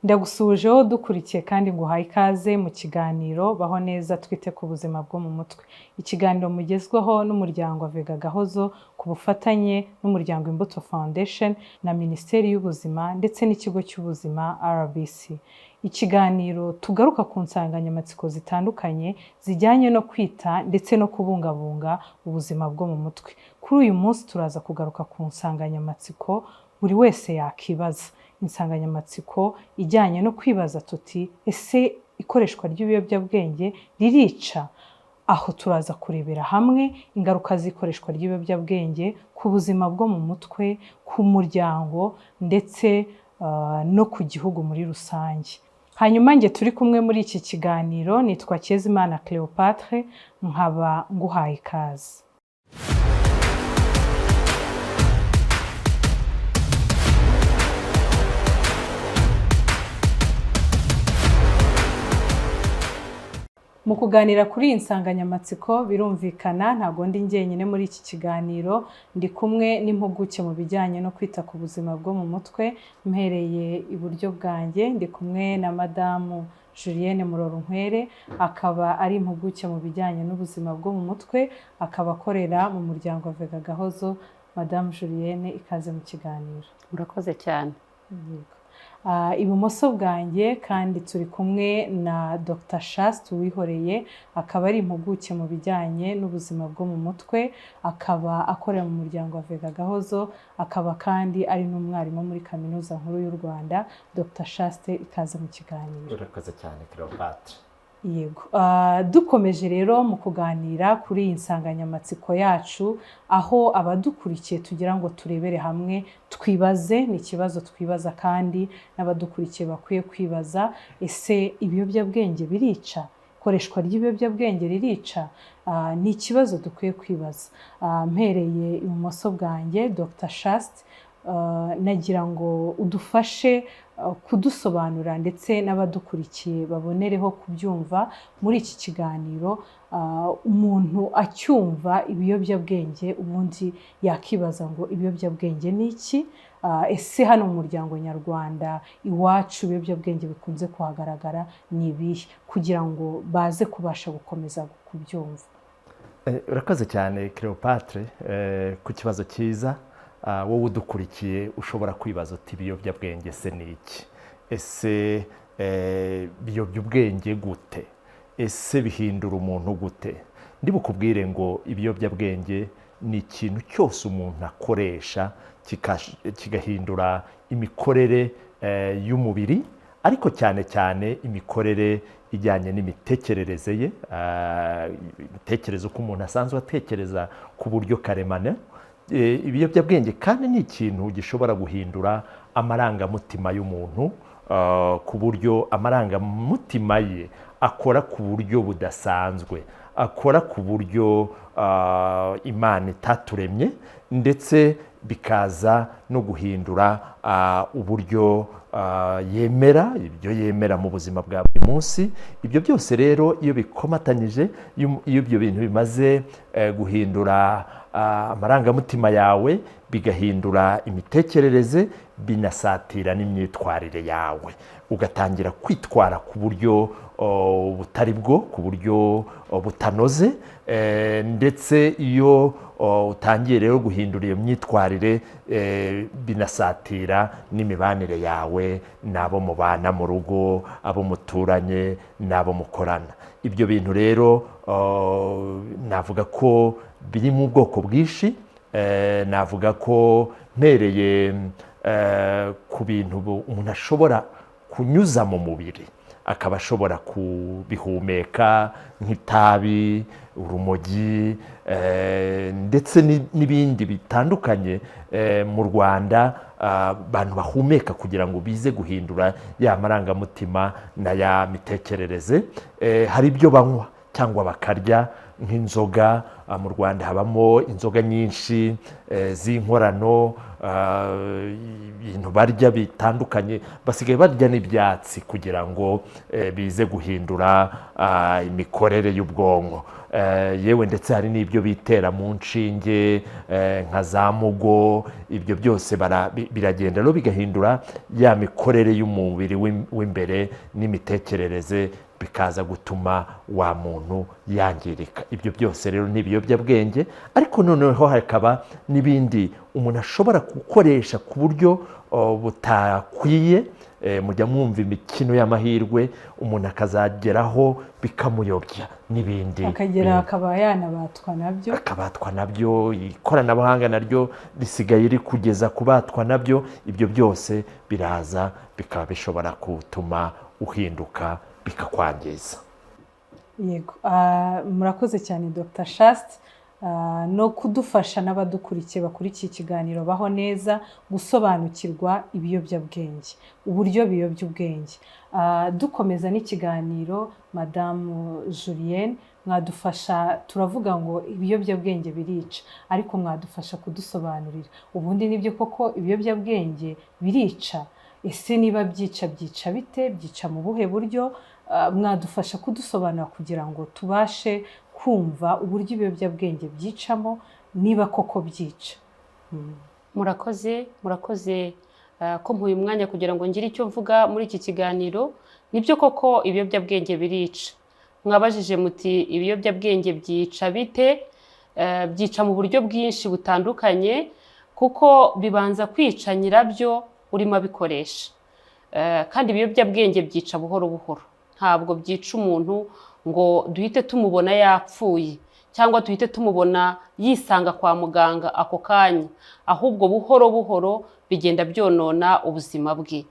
Ndagusuhujeho dukurikiye kandi nguhaye ikaze mu kiganiro Baho Neza Twite ku Buzima bwo mu Mutwe. Ikiganiro mugezweho n'umuryango Avega Gahozo ku bufatanye n'umuryango Imbuto Foundation na Minisiteri y'Ubuzima ndetse n'Ikigo cy'Ubuzima RBC. Ikiganiro tugaruka ku nsanganyamatsiko zitandukanye zijyanye no kwita ndetse no kubungabunga ubuzima bwo mu mutwe. Kuri uyu munsi turaza kugaruka ku nsanganyamatsiko buri wese yakibaza. Insanganyamatsiko ijyanye no kwibaza tuti: "Ese ikoreshwa ry'ibiyobyabwenge ririca?" Aho turaza kurebera hamwe ingaruka z'ikoreshwa ry'ibiyobyabwenge ku buzima bwo mu mutwe, ku muryango ndetse no ku gihugu muri rusange. Hanyuma njye turi kumwe muri iki kiganiro nitwa Kezimana Cleopatre, nkaba nguhaye ikaze. Mu kuganira kuri iyi nsanganyamatsiko, birumvikana ntabwo ndi njyenyine muri iki kiganiro. Ndi kumwe n'impuguke mu bijyanye no kwita ku buzima bwo mu mutwe. Mpereye iburyo bwanjye, ndi kumwe na Madamu Julienne Murorunkwere, akaba ari impuguke mu bijyanye n'ubuzima bwo mu mutwe, akaba akorera mu muryango Avega Gahozo. Madamu Julienne, ikaze mu kiganiro. Murakoze cyane. Yego. Ibumoso bwanjye kandi turi kumwe na Dr Shaste Uwihoreye, akaba ari impuguke mu bijyanye n'ubuzima bwo mu mutwe, akaba akorera mu muryango wa Vega Gahozo, akaba kandi ari n'umwarimu muri Kaminuza Nkuru y'u Rwanda. Dr Shaste, ikaze mu kiganiro. Urakoze cyane, Cleopatre. Yego. Dukomeje rero mu kuganira kuri iyi nsanganyamatsiko yacu, aho abadukurikiye tugira ngo turebere hamwe twibaze, ni ikibazo twibaza kandi n'abadukurikiye bakwiye kwibaza: ese ibiyobyabwenge birica? Ikoreshwa ry'ibiyobyabwenge ririca? Ni ikibazo dukwiye kwibaza. Mpereye ibumoso bwanjye, Dr Shaste, nagira ngo udufashe kudusobanurira ndetse n'abadukurikiye babonereho kubyumva muri iki kiganiro. Umuntu acyumva ibiyobyabwenge, ubundi yakibaza ngo ibiyobyabwenge ni iki? Ese hano mu muryango nyarwanda iwacu ibiyobyabwenge bikunze kuhagaragara ni ibihe? Kugira ngo baze kubasha gukomeza kubyumva. Urakoze cyane, Cleopatre, ku kibazo cyiza. Wowe udukurikiye ushobora kwibaza uti: "Ibiyobyabwenge se ni iki? Ese biyobya ubwenge gute? Ese bihindura umuntu gute?" Ndibukubwire ngo ibiyobyabwenge ni ikintu cyose umuntu akoresha kigahindura imikorere y'umubiri, ariko cyane cyane imikorere ijyanye n'imitekerereze ye, imitekerereze uko umuntu asanzwe atekereza ku buryo karemano. Ibiyobyabwenge kandi ni ikintu gishobora guhindura amarangamutima y'umuntu, ku buryo amarangamutima ye akora ku buryo budasanzwe, akora ku buryo Imana itaturemye, ndetse bikaza no guhindura uburyo yemera ibyo yemera mu buzima bwa buri munsi. Ibyo byose rero iyo bikomatanyije, iyo ibyo bintu bimaze guhindura amarangamutima yawe, bigahindura imitekerereze, binasatira n'imyitwarire yawe, ugatangira kwitwara ku buryo butari bwo, ku buryo butanoze. Ndetse iyo utangiye rero guhindura iyo myitwarire, binasatira n'imibanire yawe n'abo mubana mu rugo, abo muturanye n'abo mukorana. Ibyo bintu rero navuga ko biri mu bwoko bwinshi. Navuga ko mpereye ku bintu umuntu ashobora kunyuza mu mubiri, akaba ashobora kubihumeka, nk'itabi, urumogi, ndetse n'ibindi bitandukanye mu Rwanda abantu bahumeka kugira ngo bize guhindura ya marangamutima na ya mitekerereze. Hari ibyo banywa cyangwa bakarya nk'inzoga. Mu Rwanda habamo inzoga nyinshi z'inkorano, ibintu barya bitandukanye, basigaye barya n'ibyatsi kugira ngo bize guhindura imikorere y'ubwonko. Yewe ndetse hari n'ibyo bitera mu nshinge nka za mugo. Ibyo byose biragenda rero bigahindura ya mikorere y'umubiri w'imbere n'imitekerereze, bikaza gutuma wa muntu yangirika. Ibyo byose rero ni ibiyobyabwenge. Ariko noneho hakaba n'ibindi umuntu ashobora gukoresha ku buryo butakwiye. Mujya mwumva imikino y'amahirwe, umuntu akazageraho bikamuyobya n'ibindi. Akagera akaba yanabatwa nabyo. Akabatwa nabyo. Ikoranabuhanga naryo risigaye rikugeza kubatwa nabyo. Ibyo byose biraza bikaba bishobora gutuma uhinduka, bikakwangiza. Yego. Murakoze cyane, Dr Shast, no kudufasha n'abadukurikiye bakurikiye ikiganiro Baho Neza gusobanukirwa ibiyobyabwenge, uburyo biyobya ubwenge. Dukomeza n'ikiganiro, Madamu Julienne, mwadufasha, turavuga ngo ibiyobyabwenge birica, ariko mwadufasha kudusobanurira ubundi nibyo koko ibiyobyabwenge birica? Ese niba byica, byica bite? Byica mu buhe buryo? Mwadufasha kudusobanura kugira ngo tubashe kumva uburyo ibiyobyabwenge byicamo, niba koko byica. Murakoze, murakoze ko mpuye umwanya kugira ngo ngire icyo mvuga muri iki kiganiro. Nibyo koko, ibiyobyabwenge birica. Mwabajije muti: "Ibiyobyabwenge byica bite?" Byica mu buryo bwinshi butandukanye, kuko bibanza kwica nyirabyo urimo abikoresha. Kandi ibiyobyabwenge byica buhoro buhoro, ntabwo byica umuntu ngo duhite tumubona yapfuye cyangwa duhite tumubona yisanga kwa muganga ako kanya, ahubwo buhoro buhoro bigenda byonona ubuzima bwe.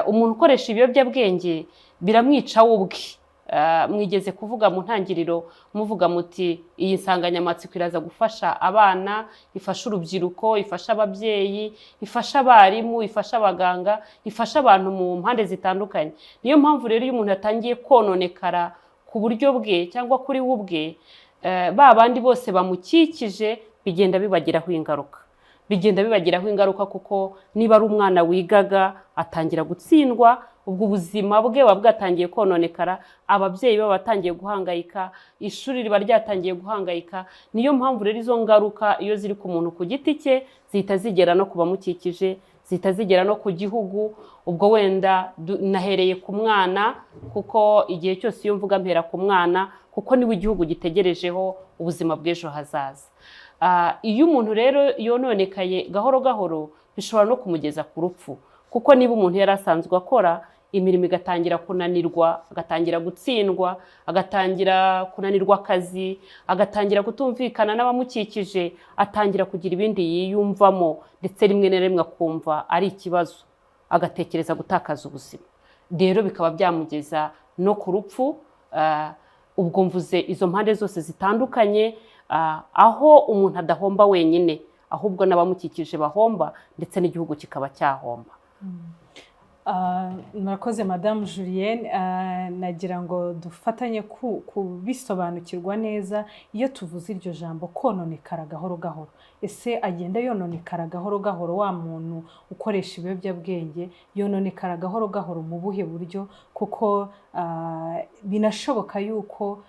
Umuntu ukoresha ibiyobyabwenge biramwica we ubwe. Mwigeze kuvuga mu ntangiriro, muvuga muti iyi nsanganyamatsiko iraza gufasha abana, ifasha urubyiruko, ifasha ababyeyi, ifasha abarimu, ifasha abaganga, ifasha abantu mu mpande zitandukanye. Niyo mpamvu rero iyo umuntu atangiye kononekara ku buryo bwe cyangwa kuri we ubwe, ba bandi bose bamukikije bigenda bibagiraho ingaruka, bigenda bibagiraho ingaruka, kuko niba ari umwana wigaga atangira gutsindwa, ubwo ubuzima bwe buba bwatangiye kononekara, ababyeyi baba batangiye guhangayika, ishuri riba ryatangiye guhangayika. Niyo mpamvu rero izo ngaruka iyo ziri ku muntu ku giti cye zihita zigera no ku bamukikije, zihita zigera no ku gihugu. Ubwo wenda nahereye ku mwana, kuko igihe cyose iyo mvuga mpera ku mwana, kuko niwe igihugu gitegerejeho ubuzima bw'ejo hazaza. Iyo umuntu rero yononekaye gahoro gahoro, bishobora no kumugeza ku rupfu, kuko niba umuntu yari asanzwe akora imirimo igatangira kunanirwa, agatangira gutsindwa, agatangira kunanirwa akazi, agatangira kutumvikana n'abamukikije, atangira kugira ibindi yiyumvamo, ndetse rimwe na rimwe akumva ari ikibazo, agatekereza gutakaza ubuzima, rero bikaba byamugeza no ku rupfu. Ubwo mvuze izo mpande zose zitandukanye, aho umuntu adahomba wenyine, ahubwo n'abamukikije bahomba, ndetse n'igihugu kikaba cyahomba. Murakoze, Madamu Julienne. Nagira ngo dufatanye kubisobanukirwa neza. Iyo tuvuze iryo jambo kononekara gahoro gahoro, ese agenda yononekara gahoro gahoro? Wa muntu ukoresha ibiyobyabwenge yononekara gahoro gahoro mu buhe buryo? Kuko binashoboka yuko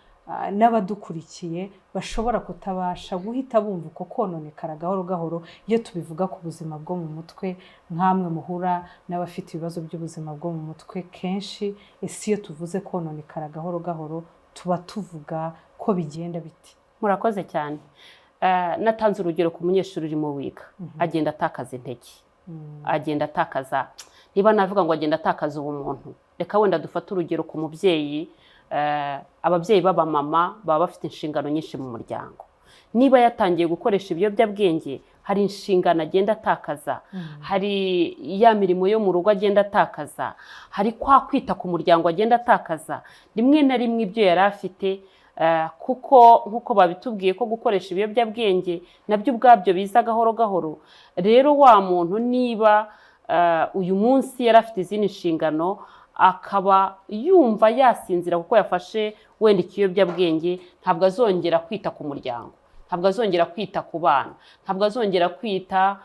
n'abadukurikiye bashobora kutabasha guhita bumva uko kononekara gahoro gahoro iyo tubivuga ku buzima bwo mu mutwe, nk'amwe muhura n'abafite ibibazo by'ubuzima bwo mu mutwe kenshi. Ese iyo tuvuze kononekara gahoro gahoro tuba tuvuga ko bigenda biti? Murakoze cyane. Natanze urugero ku munyeshuri urimo wiga, agenda atakaza intege, agenda atakaza, niba navuga ngo agenda atakaza ubumuntu. Reka wenda dufate urugero ku mubyeyi. Ababyeyi b'abamama baba bafite inshingano nyinshi mu muryango. Niba yatangiye gukoresha ibiyobyabwenge, hari inshingano agenda atakaza, hari ya mirimo yo mu rugo agenda atakaza, hari kwa kwita ku muryango agenda atakaza, rimwe na rimwe ibyo yari afite, kuko nk'uko babitubwiye ko gukoresha ibiyobyabwenge nabyo ubwabyo biza gahoro gahoro. Rero wa muntu niba uyu munsi yari afite izindi nshingano, akaba yumva yasinzira kuko yafashe wenda ikiyobyabwenge, ntabwo azongera kwita ku muryango, ntabwo azongera kwita ku bana, ntabwo azongera kwita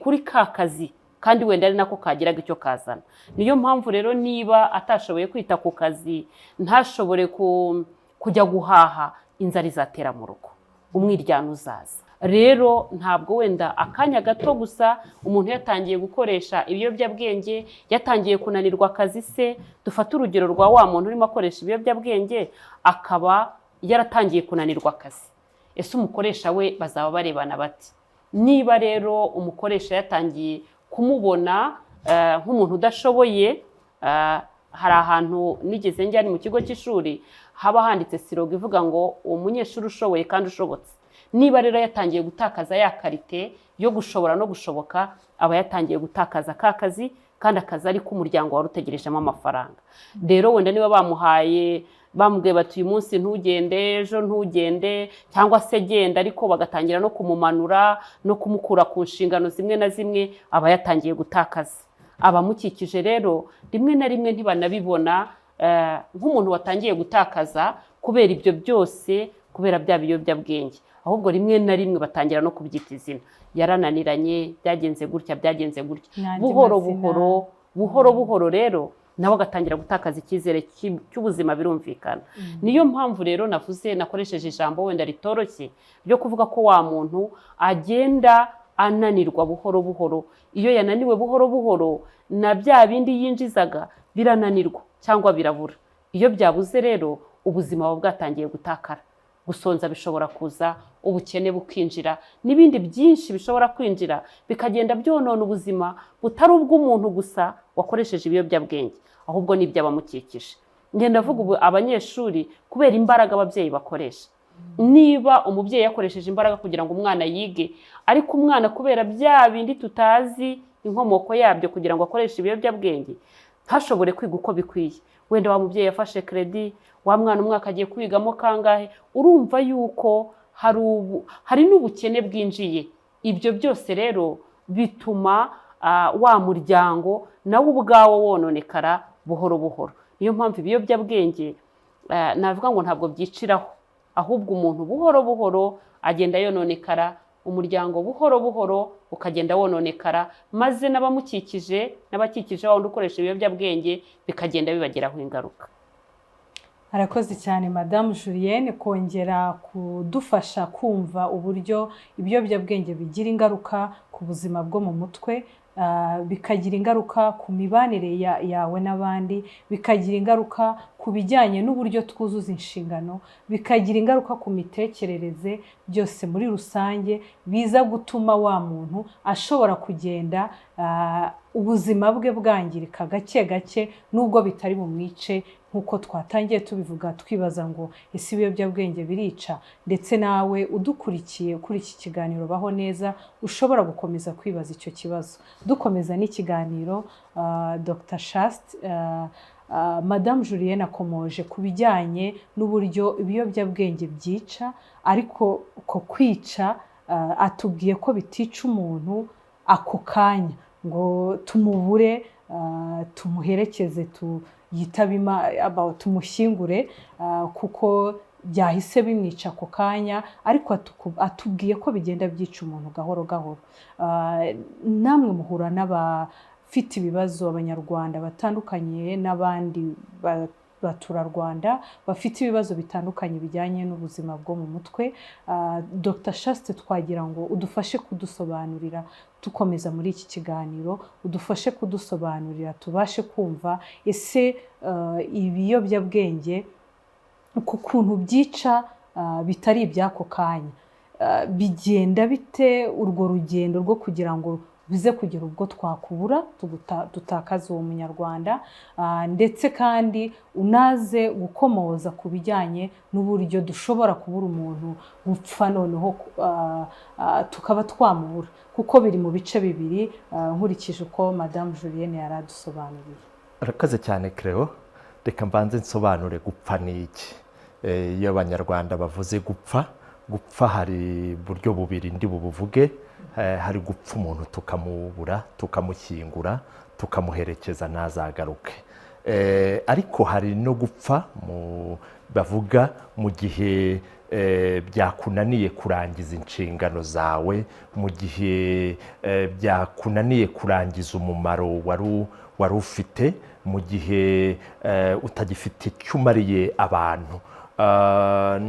kuri ka kazi, kandi wenda ari nako kagiraga icyo kazana. Niyo mpamvu rero niba atashoboye kwita ku kazi, ntashobore kujya guhaha, inzara izatera mu rugo, umwiryane uzaza. Rero ntabwo wenda akanya gato gusa umuntu yatangiye gukoresha ibiyobyabwenge, yatangiye kunanirwa akazi se. Dufate urugero rwa wa muntu urimo akoresha ibiyobyabwenge, akaba yaratangiye kunanirwa akazi. Ese umukoresha we bazaba barebana bati? Niba rero umukoresha yatangiye kumubona nk'umuntu udashoboye, hari ahantu nigeze njya, ni mu kigo cy'ishuri, haba handitse slogan ivuga ngo "Uwo munyeshuri ushoboye kandi ushobotse". Niba rero yatangiye gutakaza ya qualité yo gushobora no gushoboka, aba yatangiye gutakaza ka kazi, kandi akazi ari k'umuryango wari utegerejemo amafaranga. Rero wenda niba bamuhaye, bamubwiye bati "Uyu munsi ntugende, ejo ntugende", cyangwa se "Genda", ariko bagatangira no kumumanura no kumukura ku nshingano zimwe na zimwe, aba yatangiye gutakaza abamukikije. Rero rimwe na rimwe ntibanabibona nk'umuntu watangiye gutakaza kubera ibyo byose, kubera bya biyobyabwenge. Ahubwo rimwe na rimwe batangira no kubyita izina: "Yarananiranye, byagenze gutya, byagenze gutya." N'andi Buhoro mazina. buhoro, buhoro buhoro rero nawe agatangira gutakaza icyizere cy'ubuzima, birumvikana. Niyo mpamvu rero navuze, nakoresheje ijambo wenda ritoroshye ryo kuvuga ko wa muntu agenda ananirwa buhoro buhoro. Iyo yananiwe buhoro buhoro, na bya bindi yinjizaga birananirwa cyangwa birabura. Iyo byabuze rero, ubuzima buba bwatangiye gutakara. Gusonza bishobora kuza, ubukene bukinjira, n'ibindi byinshi bishobora kwinjira, bikagenda byonona ubuzima butari ubw'umuntu gusa wakoresheje ibiyobyabwenge, ahubwo n'iby'abamukikije. Ngenda avuga ubu abanyeshuri, kubera imbaraga ababyeyi bakoresha. Niba umubyeyi yakoresheje imbaraga kugira ngo umwana yige, ariko umwana kubera bya bindi tutazi inkomoko yabyo kugira ngo akoreshe ibiyobyabwenge, ntashobore kwiga uko bikwiye, wenda wa mubyeyi yafashe crédit, wa mwana umwaka agiye kwigamo kangahe? Urumva yuko hari n'ubukene bwinjiye. Ibyo byose rero bituma wa muryango nawo ubwawo wononekara buhoro buhoro. Niyo mpamvu ibiyobyabwenge navuga ngo ntabwo byiciraho, ahubwo umuntu buhoro buhoro agenda yononekara, umuryango buhoro buhoro ukagenda wononekara, maze n'abamukikije, n'abakikije wa wundi ukoresha ibiyobyabwenge, bikagenda bibagiraho ingaruka. Arakoze cyane Madamu Julienne kongera kudufasha kumva uburyo ibiyobyabwenge bigira ingaruka ku buzima bwo mu mutwe, bikagira ingaruka ku mibanire yawe n'abandi, bikagira ingaruka ku bijyanye n'uburyo twuzuza inshingano, bikagira ingaruka ku mitekerereze. Byose muri rusange biza gutuma wa muntu ashobora kugenda ubuzima bwe bwangirika gake gake, nubwo bitari bumwice nk'uko twatangiye tubivuga, twibaza ngo ese ibiyobyabwenge birica? Ndetse nawe udukurikiye kuri iki kiganiro Baho Neza ushobora gukomeza kwibaza icyo kibazo. Dukomeza n'ikiganiro, Dr Shast, Madamu Julienne akomoje ku bijyanye n'uburyo ibiyobyabwenge byica, ariko ko kwica atubwiye ko bitica umuntu ako kanya ngo tumubure, tumuherekeze, yitabe tumushyingure, kuko byahise bimwica ako kanya, ariko atubwiye ko bigenda byica umuntu gahoro gahoro. Namwe muhura n'abafite ibibazo, Abanyarwanda batandukanye n'abandi baturarwanda bafite ibibazo bitandukanye bijyanye n'ubuzima bwo mu mutwe. Dr Shaste, twagira ngo udufashe kudusobanurira, dukomeza muri iki kiganiro, udufashe kudusobanurira tubashe kumva ese ibiyobyabwenge ku kuntu byica bitari iby'ako kanya, bigenda bite urwo rugendo rwo kugira ngo bize kugera ubwo twakubura, dutakaza uwo Munyarwanda? Ndetse kandi unaze gukomoza ku bijyanye n'uburyo dushobora kubura umuntu gupfa, noneho tukaba twamubura, kuko biri mu bice bibiri, nkurikije uko Madamu Julienne yari adusobanuriye. Arakoze cyane Cleo. Reka mbanze nsobanure gupfa ni iki. Iyo Abanyarwanda bavuze gupfa, gupfa hari uburyo bubiri ndi bubuvuge. Hari gupfa umuntu tukamubura, tukamushyingura, tukamuherekeza ntazagaruke. Ariko hari no gupfa bavuga mu gihe byakunaniye kurangiza inshingano zawe, mu gihe byakunaniye kurangiza umumaro wari ufite, mu gihe utagifite icyo umariye abantu.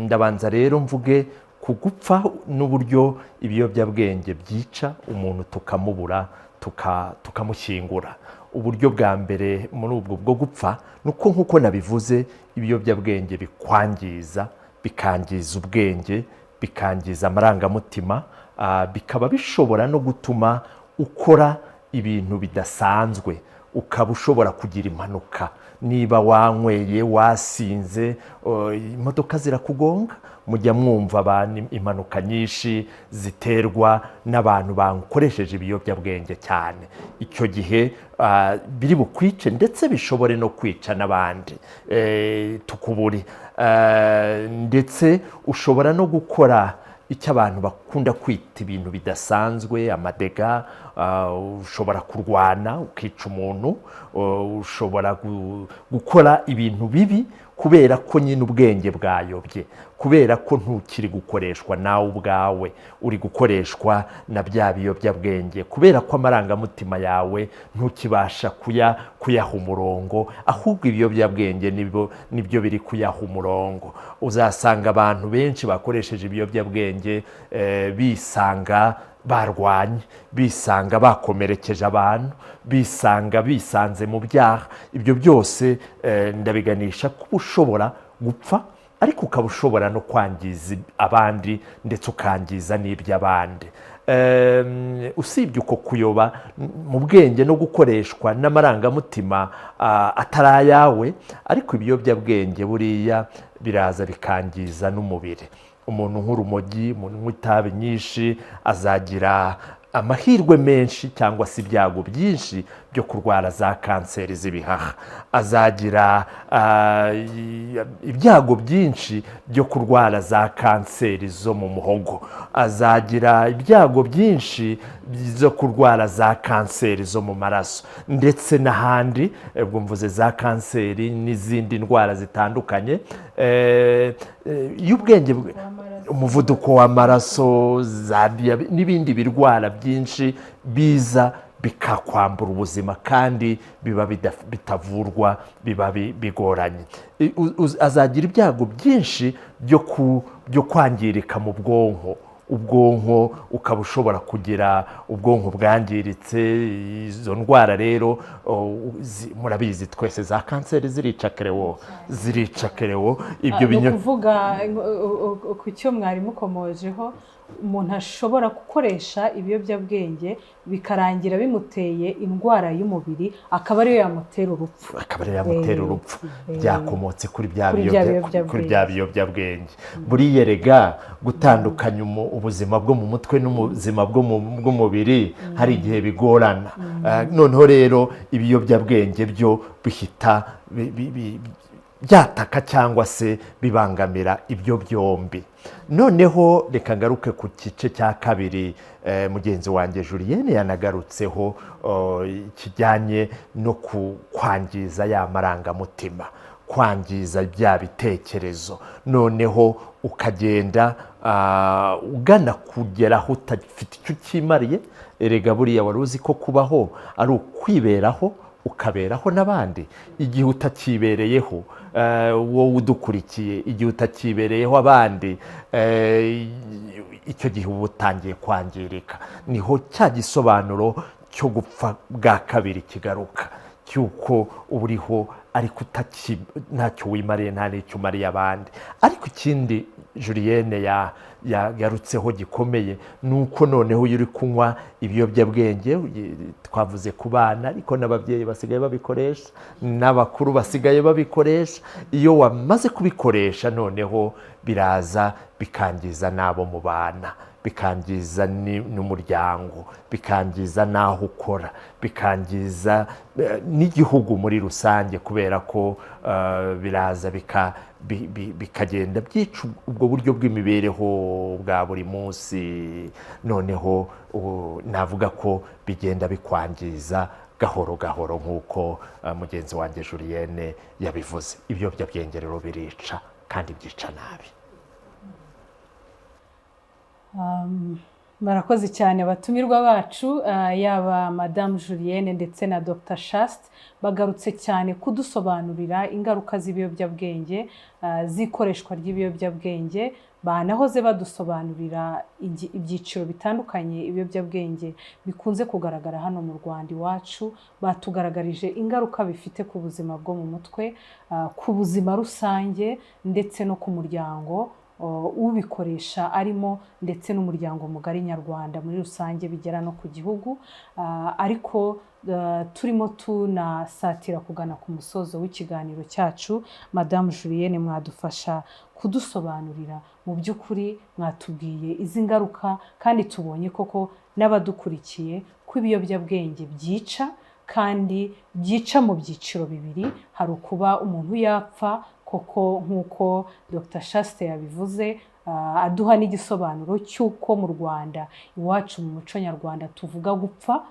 Ndabanza rero mvuge ku gupfa n'uburyo ibiyobyabwenge byica umuntu tukamubura, tukamushyingura. Uburyo bwa mbere muri ubwo bwo gupfa ni uko, nk'uko nabivuze, ibiyobyabwenge bikwangiza, bikangiza ubwenge, bikangiza amarangamutima, bikaba bishobora no gutuma ukora ibintu bidasanzwe, ukaba ushobora kugira impanuka. Niba wanyweye wasinze, imodoka zirakugonga. Mujya mwumva abantu impanuka nyinshi ziterwa n'abantu bakoresheje ibiyobyabwenge cyane. Icyo gihe biri bukwice, ndetse bishobore no kwica n'abandi, tukubure. Ndetse ushobora no gukora icyo abantu bakunda kwita ibintu bidasanzwe, amadega. Ushobora kurwana ukica umuntu, ushobora gukora ibintu bibi kubera ko nyine ubwenge bwayobye, kubera ko ntukiri gukoreshwa nawe ubwawe, uri gukoreshwa na bya biyobyabwenge, kubera ko amarangamutima yawe ntukibasha kuyaha umurongo, ahubwo ibiyobyabwenge nibyo biri kuyaha umurongo. Uzasanga abantu benshi bakoresheje ibiyobyabwenge bisanga barwanye, bisanga bakomerekeje abantu, bisanga bisanze mu byaha. Ibyo byose ndabiganisha kuba ushobora gupfa, ariko ukaba ushobora no kwangiza abandi, ndetse ukangiza n'iby'abandi. Usibye uko kuyoba mu bwenge no gukoreshwa n'amarangamutima atari ayawe, ariko ibiyobyabwenge buriya biraza bikangiza n'umubiri. Umuntu nk'urumogi, umuntu unywa itabi nyinshi, azagira amahirwe menshi cyangwa se ibyago byinshi byo kurwara za kanseri z'ibihaha, azagira ibyago byinshi byo kurwara za kanseri zo mu muhogo, azagira ibyago byinshi byo kurwara za kanseri zo mu maraso ndetse n'ahandi. Ubwo mvuze za kanseri n'izindi ndwara zitandukanye. Iyo ubwenge umuvuduko w'amaraso, za n'ibindi birwara byinshi biza bikakwambura ubuzima, kandi biba bitavurwa, biba bigoranye. Azagira ibyago byinshi byo kwangirika mu bwonko, ubwonko ukaba ushobora kugira ubwonko bwangiritse. Izo ndwara rero murabizi twese, za kanseri zirica kerewo, zirica kerewo. Ibyo Ni ukuvuga ku cyo mwari mukomojeho, umuntu ashobora gukoresha ibiyobyabwenge bikarangira bimuteye indwara y'umubiri, akaba ariyo yamutera urupfu. Akaba ariyo yamutera urupfu, byakomotse kuri bya Kuri bya kuri bya biyobyabwenge. Buriya rega gutandukanya ubuzima bwo mu mutwe n'ubuzima bw'umubiri hari igihe bigorana. Noneho rero ibiyobyabwenge byo bihita byataka cyangwa se bibangamira ibyo byombi. Noneho reka ngaruke ku gice cya kabiri, mugenzi wanjye Julienne yanagarutseho, kijyanye no kwangiza ya marangamutima, kwangiza bya bitekerezo, noneho ukagenda ugana kugera aho utafite icyo ukimariye. Erega buriya wari uzi ko kubaho ari ukwiberaho, ukaberaho n'abandi? Igihe utakibereyeho, wowe udukurikiye, igihe utakibereyeho abandi, icyo gihe uba utangiye kwangirika. Niho cya gisobanuro cyo gupfa bwa kabiri kigaruka, cy'uko uba uriho ariko ntacyo wimariye, nta n'icyo umariye abandi. Ariko ikindi Julienne yagarutseho gikomeye ni uko noneho iyo uri kunywa ibiyobyabwenge, twavuze ku bana, ariko n'ababyeyi basigaye babikoresha, n'abakuru basigaye babikoresha, iyo wamaze kubikoresha noneho biraza bikangiza n'abo mubana, bikangiza n'umuryango, bikangiza n'aho ukora, bikangiza n'igihugu muri rusange, kubera ko biraza bikagenda byica ubwo buryo bw'imibereho bwa buri munsi. Noneho navuga ko bigenda bikwangiza. Gahoro gahoro, nk'uko mugenzi wanjye Julienne yabivuze, ibiyobyabwenge rero birica kandi byica nabi. Murakoze cyane abatumirwa bacu, yaba Madamu Julienne ndetse na Dr Shast, bagarutse cyane kudusobanurira ingaruka z'ibiyobyabwenge, z'ikoreshwa ry'ibiyobyabwenge. Banahoze badusobanurira ibyiciro bitandukanye ibiyobyabwenge bikunze kugaragara hano mu Rwanda iwacu. Batugaragarije ingaruka bifite ku buzima bwo mu mutwe, ku buzima rusange ndetse no ku muryango ubikoresha arimo, ndetse n'umuryango mugari nyarwanda muri rusange, bigera no ku gihugu. Ariko turimo tunasatira kugana ku musozo w'ikiganiro cyacu. Madamu Julienne, mwadufasha kudusobanurira mu by'ukuri, mwatubwiye izi ngaruka kandi tubonye koko n'abadukurikiye ko ibiyobyabwenge byica, kandi byica mu byiciro bibiri. Hari ukuba umuntu yapfa koko, nk'uko Dr Shaste yabivuze, aduha n'igisobanuro cy'uko mu Rwanda iwacu, mu muco nyarwanda, tuvuga gupfa.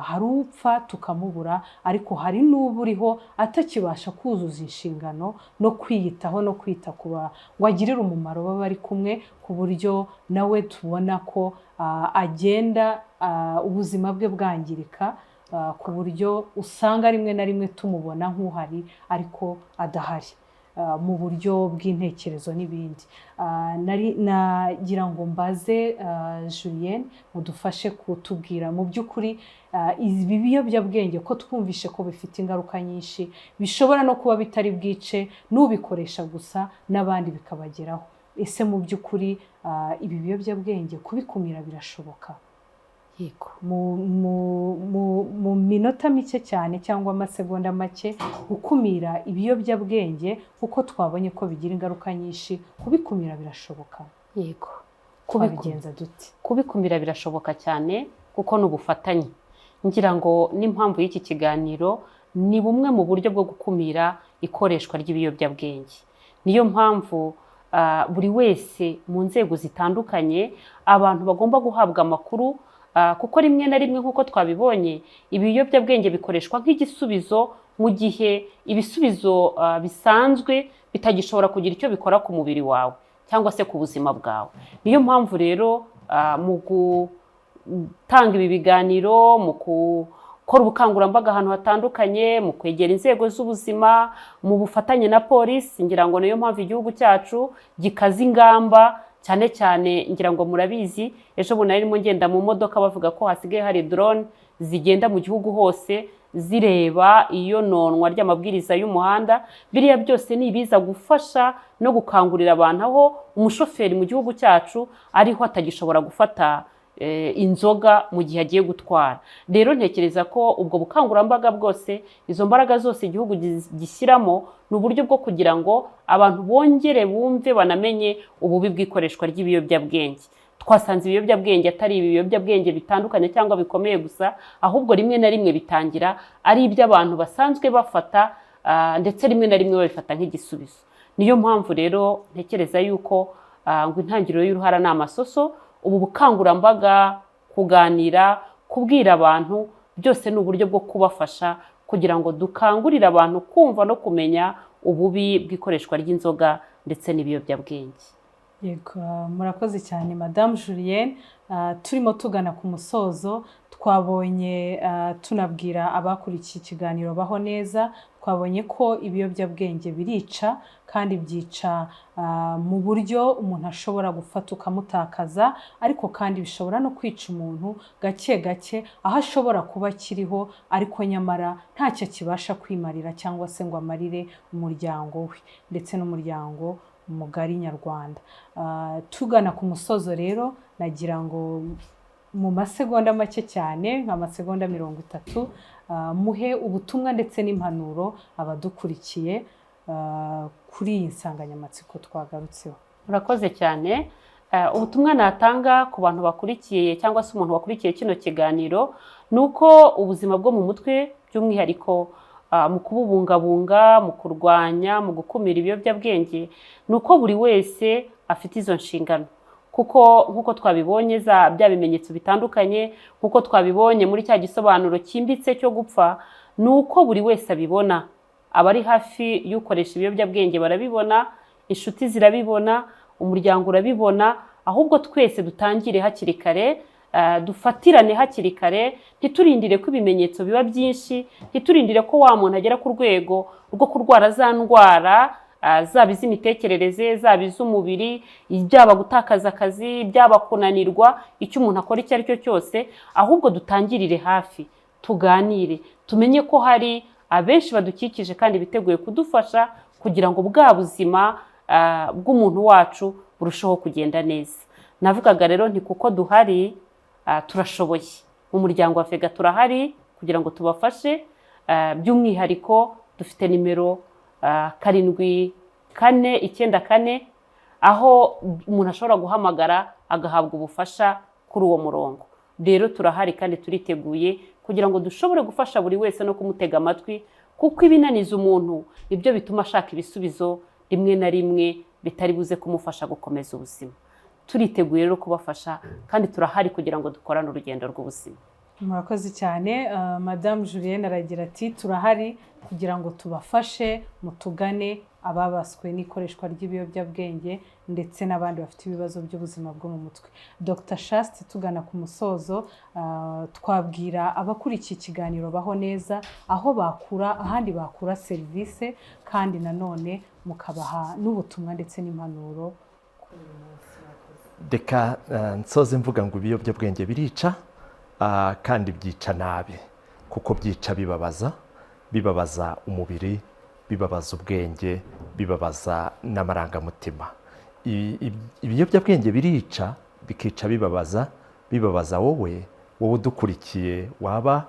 Hari upfa tukamubura, ariko hari n'uba uriho atakibasha kuzuza inshingano no kwiyitaho no kwita ku ngo agirire umumaro baba bari kumwe, ku buryo nawe tubona ko agenda ubuzima bwe bwangirika, ku buryo usanga rimwe na rimwe tumubona nk'uhari ariko adahari mu buryo bw'intekerezo n'ibindi. Nari nagira ngo mbaze Julienne, mudufashe kutubwira mu by'ukuri ibi biyobyabwenge, ko twumvishe ko bifite ingaruka nyinshi, bishobora no kuba bitari bwice n'ubikoresha gusa, n'abandi bikabageraho. Ese mu by'ukuri ibi biyobyabwenge kubikumira birashoboka? Yego. Mu minota mike cyane cyangwa amasegonda make, gukumira ibiyobyabwenge, kuko twabonye ko bigira ingaruka nyinshi, kubikumira birashoboka? Yego. Twabigenza dute? Kubikumira birashoboka cyane, kuko ni ubufatanye. Ngira ngo n'impamvu y'iki kiganiro ni bumwe mu buryo bwo gukumira ikoreshwa ry'ibiyobyabwenge. Niyo mpamvu buri wese mu nzego zitandukanye, abantu bagomba guhabwa amakuru, kuko rimwe na rimwe, nk'uko twabibonye, ibiyobyabwenge bikoreshwa nk'igisubizo mu gihe ibisubizo bisanzwe bitagishobora kugira icyo bikora ku mubiri wawe cyangwa se ku buzima bwawe. Niyo mpamvu rero mu gutanga ibi biganiro, mu gukora ubukangurambaga ahantu hatandukanye, mu kwegera inzego z'ubuzima, mu bufatanye na polisi, ngira ngo niyo mpamvu igihugu cyacu gikaza ingamba cyane cyane. Ngira ngo murabizi, ejo bundi narimo ngenda mu modoka, bavuga ko hasigaye hari drone zigenda mu gihugu hose zireba iyononwa ry'amabwiriza y'umuhanda. Biriya byose ni ibiza gufasha no gukangurira abantu, aho umushoferi mu gihugu cyacu ariho atagishobora gufata inzoga mu gihe agiye gutwara. Rero ntekereza ko ubwo bukangurambaga bwose, izo mbaraga zose igihugu gishyiramo, ni uburyo bwo kugira ngo abantu bongere bumve, banamenye ububi bw'ikoreshwa ry'ibiyobyabwenge. Twasanze ibiyobyabwenge atari ibiyobyabwenge bitandukanye cyangwa bikomeye gusa, ahubwo rimwe na rimwe bitangira ari iby'abantu basanzwe bafata, ndetse rimwe na rimwe babifata nk'igisubizo. Niyo mpamvu rero ntekereza yuko ngo intangiriro y'uruhara ni amasoso. Ubu bukangurambaga, kuganira, kubwira abantu, byose ni uburyo bwo kubafasha kugira ngo dukangurire abantu kumva no kumenya ububi bw'ikoreshwa ry'inzoga ndetse n'ibiyobyabwenge. Yego, murakoze cyane Madamu Julienne. Turimo tugana ku musozo, twabonye tunabwira abakurikiye ikiganiro Baho Neza, twabonye ko ibiyobyabwenge birica, kandi byica mu buryo umuntu ashobora gufata ukamutakaza, ariko kandi bishobora no kwica umuntu gake gake, aho ashobora kuba akiriho ariko nyamara ntacyo akibasha kwimarira cyangwa se ngo amarire umuryango we ndetse n'umuryango mugari nyarwanda. Tugana ku musozo rero, nagira ngo mu masegonda make cyane, nk'amasegonda 30, muhe ubutumwa ndetse n'impanuro abadukurikiye kuri iyi nsanganyamatsiko twagarutseho. Murakoze cyane. Ubutumwa natanga ku bantu bakurikiye cyangwa se umuntu wakurikiye kino kiganiro ni uko ubuzima bwo mu mutwe, by'umwihariko mu kububungabunga, mu kurwanya, mu gukumira ibiyobyabwenge, ni uko buri wese afite izo nshingano. Kuko nk'uko twabibonye za bya bimenyetso bitandukanye, nk'uko twabibonye muri cya gisobanuro cyimbitse cyo gupfa, ni uko buri wese abibona. Abari hafi y'ukoresha ibiyobyabwenge barabibona, inshuti zirabibona, umuryango urabibona. Ahubwo twese dutangire hakiri kare, dufatirane hakiri kare, ntiturindire ko ibimenyetso biba byinshi, ntiturindire ko wa muntu agera ku rwego rwo kurwara za ndwara, zaba iz'imitekerereze, zaba iz'umubiri, byaba gutakaza akazi, byaba kunanirwa, icyo umuntu akora icyo ari cyo cyose. Ahubwo dutangirire hafi, tuganire, tumenye ko hari abenshi badukikije kandi biteguye kudufasha kugira ngo bwa buzima bw'umuntu wacu burusheho kugenda neza. Navugaga rero nti kuko duhari, turashoboye. Mu muryango wa Avega turahari kugira ngo tubafashe. By'umwihariko dufite nimero 7494, aho umuntu ashobora guhamagara agahabwa ubufasha kuri uwo murongo. Rero turahari kandi turiteguye kugira ngo dushobore gufasha buri wese no kumutega amatwi, kuko ibinaniza umuntu nibyo bituma ashaka ibisubizo rimwe na rimwe bitari buze kumufasha gukomeza ubuzima. Turiteguye rero kubafasha kandi turahari kugira ngo dukorane urugendo rw'ubuzima. Murakoze cyane. Madamu Julienne aragira ati: "Turahari kugira ngo tubafashe, mutugane, ababaswe n'ikoreshwa ry'ibiyobyabwenge ndetse n'abandi bafite ibibazo by'ubuzima bwo mu mutwe." Dr Shasti, tugana ku musozo, twabwira abakurikiye ikiganiro Baho Neza aho bakura, ahandi bakura serivisi, kandi nanone mukabaha n'ubutumwa ndetse n'impanuro kuri uyu munsi. Murakoze. Reka nsoze mvuga ngo ibiyobyabwenge birica, kandi byica nabi, kuko byica bibabaza, bibabaza umubiri, bibabaza ubwenge, bibabaza n'amarangamutima. Ibiyobyabwenge birica, bikica bibabaza, bibabaza wowe udukurikiye waba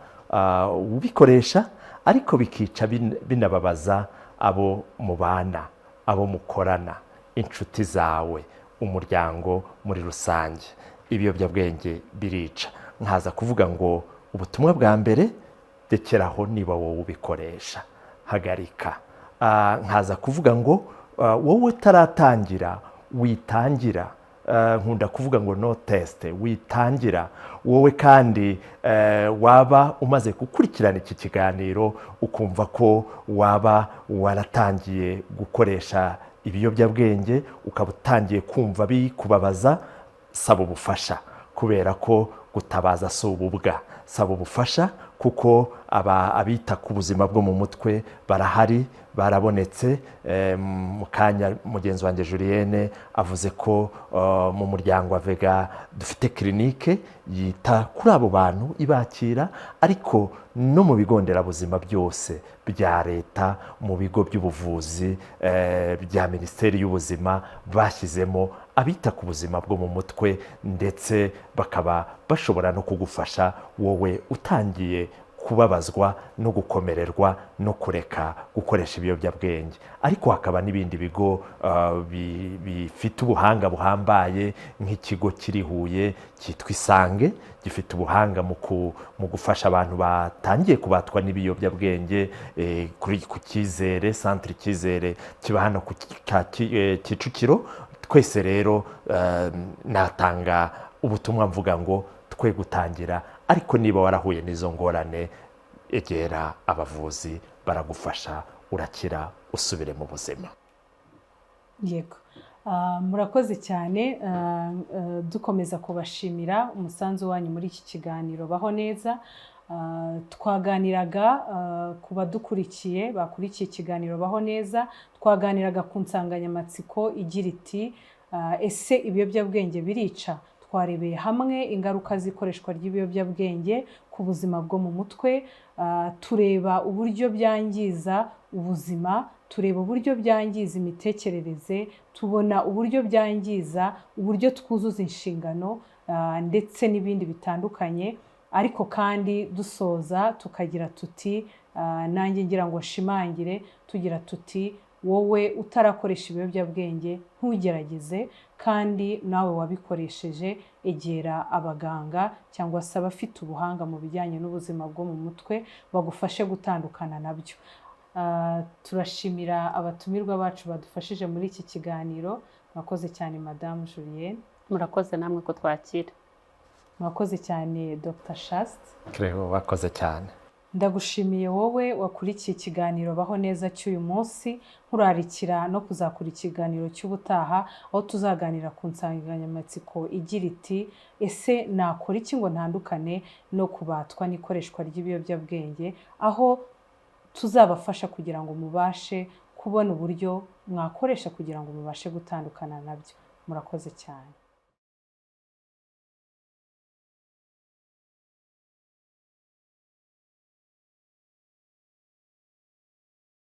ubikoresha, ariko bikica binababaza abo mubana, abo mukorana, inshuti zawe, umuryango muri rusange. Ibiyobyabwenge birica. Nkaza kuvuga ngo ubutumwa bwa mbere: rekeraho. Niba wowe ubikoresha, hagarika. Nkaza kuvuga ngo wowe utaratangira, witangira. Nkunda kuvuga ngo no test, witangira. Wowe kandi waba umaze gukurikirana iki kiganiro, ukumva ko waba waratangiye gukoresha ibiyobyabwenge, ukaba utangiye kumva bikubabaza, saba ubufasha, kubera ko gutabaza si ububwa. Saba ubufasha, kuko aba abita ku buzima bwo mu mutwe barahari, barabonetse. Mu kanya mugenzi wanjye Julienne avuze ko mu muryango wa Avega dufite clinique yita kuri abo bantu, ibakira, ariko no mu bigo nderabuzima byose bya leta, mu bigo by'ubuvuzi bya Minisiteri y'Ubuzima, bashyizemo abita ku buzima bwo mu mutwe, ndetse bakaba bashobora no kugufasha wowe utangiye kubabazwa no gukomererwa no kureka gukoresha ibiyobyabwenge. Ariko hakaba n'ibindi bigo bifite ubuhanga buhambaye, nk'ikigo kiri Huye cyitwa Isange, gifite ubuhanga mu gufasha abantu batangiye kubatwa n'ibiyobyabwenge, ku Cyizere, Centre Icyizere kiba hano ku Kicukiro. Twese rero natanga ubutumwa mvuga ngo twe gutangira, ariko niba warahuye n'izo ngorane, egera abavuzi, baragufasha, urakira, usubire mu buzima. Yego. Murakoze cyane. Dukomeza kubashimira umusanzu wanyu muri iki kiganiro Baho Neza. Twaganiraga ku badukurikiye, bakurikiye ikiganiro Baho Neza, twaganiraga ku nsanganyamatsiko igira iti: "Ese ibiyobyabwenge birica?" Twarebeye hamwe ingaruka z'ikoreshwa ry'ibiyobyabwenge ku buzima bwo mu mutwe, tureba uburyo byangiza ubuzima, tureba uburyo byangiza imitekerereze, tubona uburyo byangiza uburyo twuzuza inshingano, ndetse n'ibindi bitandukanye. Ariko kandi dusoza tukagira tuti, nanjye ngira ngo nshimangire tugira tuti: wowe utarakoresha ibiyobyabwenge, ntugerageze, kandi nawe wabikoresheje, egera abaganga cyangwa se abafite ubuhanga mu bijyanye n'ubuzima bwo mu mutwe, bagufashe gutandukana nabyo. Turashimira abatumirwa bacu badufashije muri iki kiganiro. Mwakoze cyane, Madamu Julienne. Murakoze namwe ko twakira. Murakoze cyane, Dr Shast. Cleo, wakoze cyane. Ndagushimiye wowe wakurikiye ikiganiro Baho Neza cy'uyu munsi, nkurarikira no kuzakura ikiganiro cy'ubutaha, aho tuzaganira ku nsanganyamatsiko igira iti: "Ese nakora iki ngo ntandukane no kubatwa n'ikoreshwa ry'ibiyobyabwenge?" Aho tuzabafasha kugira ngo mubashe kubona uburyo mwakoresha kugira ngo mubashe gutandukana nabyo. Murakoze cyane.